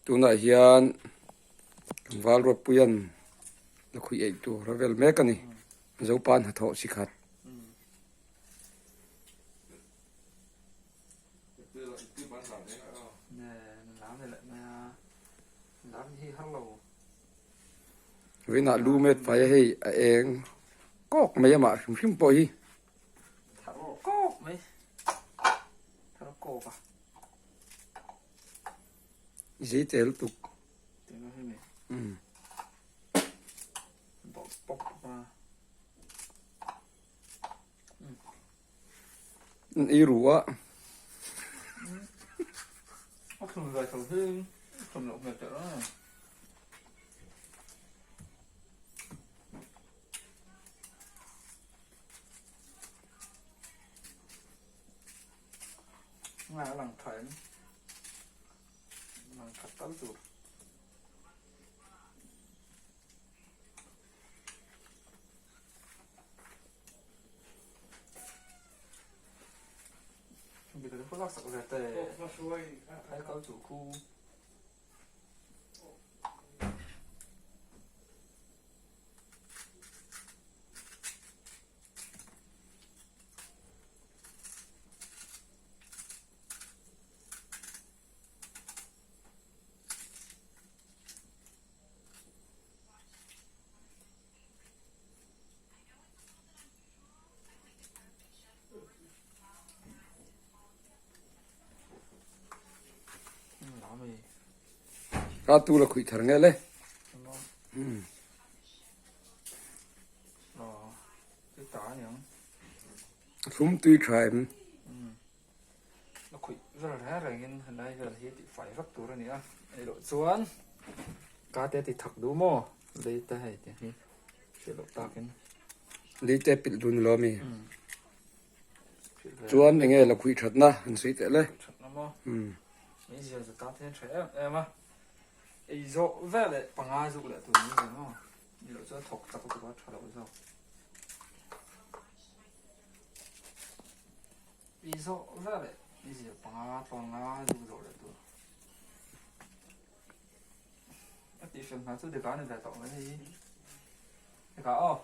Tunah hian tlangval Ruatpuia'n lakhuih eih tur a vel mek a ni. Zopa hnathawh chi khat. Vawiinah lu met fai a hei a eng kawk mai a mah hrim hrim pawh hi. Zei tel tuk. An ei ru a. A thlum zai tho hi thlum loh hmel teh a. Nga a lang tha em? Lang that tal tur. Ka tu la khuih thar nge le. Thlum tui tha em. La khuih vel reng rengin helai vel hi tih fai vak tur a ni a ei loh chuan ka te ti thak duh maw lei te hei te hi hriat loh takin lei te pilh dun lo ami chuan enge la khuih thatna an sawi teh le thatna maw mai zia chu ta te tha em em a ei zawh vel leh panga zuk leh tur ni ve maw ni loh chuan thawk chak lutuk a tha lo zawk I zawh vel leh i zir panga tlawn nga zuk zawh leh tur. A tih hriat hna chu deka a ni ve tawh mai hei hi. Deka aw.